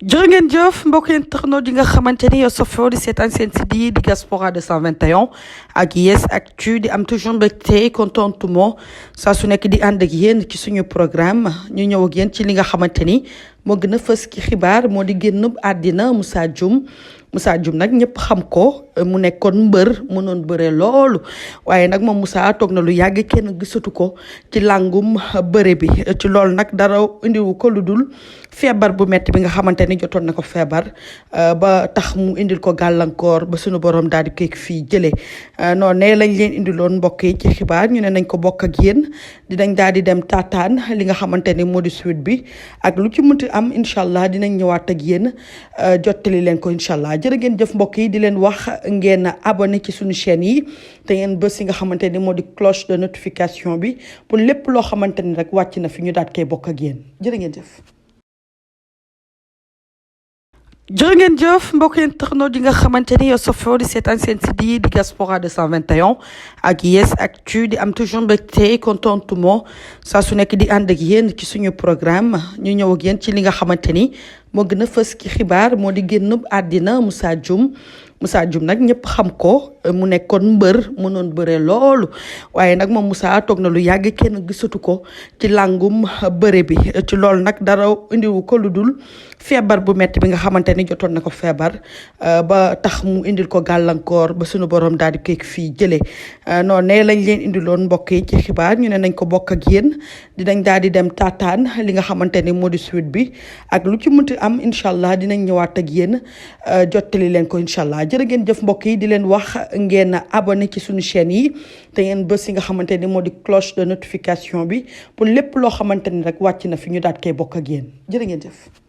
jërë ngeen jëf mbokk internautes yi nga xamante ni yow safoo di seetaan seen site yi di Diaspora 221 ak Yes Actu di am toujours mbégte contentement saa su nekk di ànd ak yéen ci suñu programme ñu ñëw ak yéen ci li nga xamante ni moo gën a fës ci xibaar moo di génn àddina Moussa Dioum nag ñëpp xam ko mu nekkoon mbër mënoon bëre loolu waaye nag moom Moussa toog na lu yàgg kenn gisatu ko ci làngum bëre bi ci loolu nag dara indiwu ko lu dul feebar bu metti bi nga xamante ni jotoon na ko feebar ba tax mu indil ko gàllankoor ba suñu borom daal di koy fii jëlee noonu ne lañ leen indiloon mbokk yi ci xibaar ñu ne nañ ko bokk ak yéen dinañ daal di dem taataan li nga xamante ni moo di suite bi ak lu ci mënti am incha allah dinañ ñëwaat ak yéen jottali leen ko incha allah jërë ngeen jëf mbokk yi di leen wax ngeen abonné ci suñu chaîne yi te ngeen bës yi nga xamante ni moo di cloche de notification bi pour lépp loo xamante ni rek wàcc na fi ñu daat koy bokk ak yéen jërë ngeen jëf. jërë ngeen jëf mbokk internautes yi nga xamante ni yow safoo di seetaan seen site yi di Diaspora 221 ak Yes Actu di am toujours mbégte contentement saa su nekk di ànd ak yéen ci suñu programme ñu ñëw ak yéen ci li nga xamante ni moo gën a fës ci xibaar moo di génn àddina Moussa Dioum nag ñëpp xam ko mu nekkoon mbër mënoon bëre loolu waaye nag moom Moussa toog na lu yàgg kenn gisatu ko ci làngum bëre bi ci loolu nag dara indiwu ko lu dul feebar bu metti bi nga xamante ni jotoon na ko feebar ba tax mu indil ko gàllankoor ba suñu borom daal di koy fii jëlee noonu ne lañ leen indiloon mbokk yi ci xibaar ñu ne nañ ko bokk ak yéen dinañ daal di dem taataan li nga xamante ni moo di suite bi ak lu ci mënti am incha allah dinañ ñëwaat ak yéen jottali leen ko incha allah jërë ngeen jëf mbokk yi di leen wax ngeen abonné ci suñu chaîne yi te ngeen bës yi nga xamante ni moo di cloche de notification bi pour lépp loo xamante ni rek wàcc na fi ñu daat koy bokk ak yéen jërë ngeen jëf.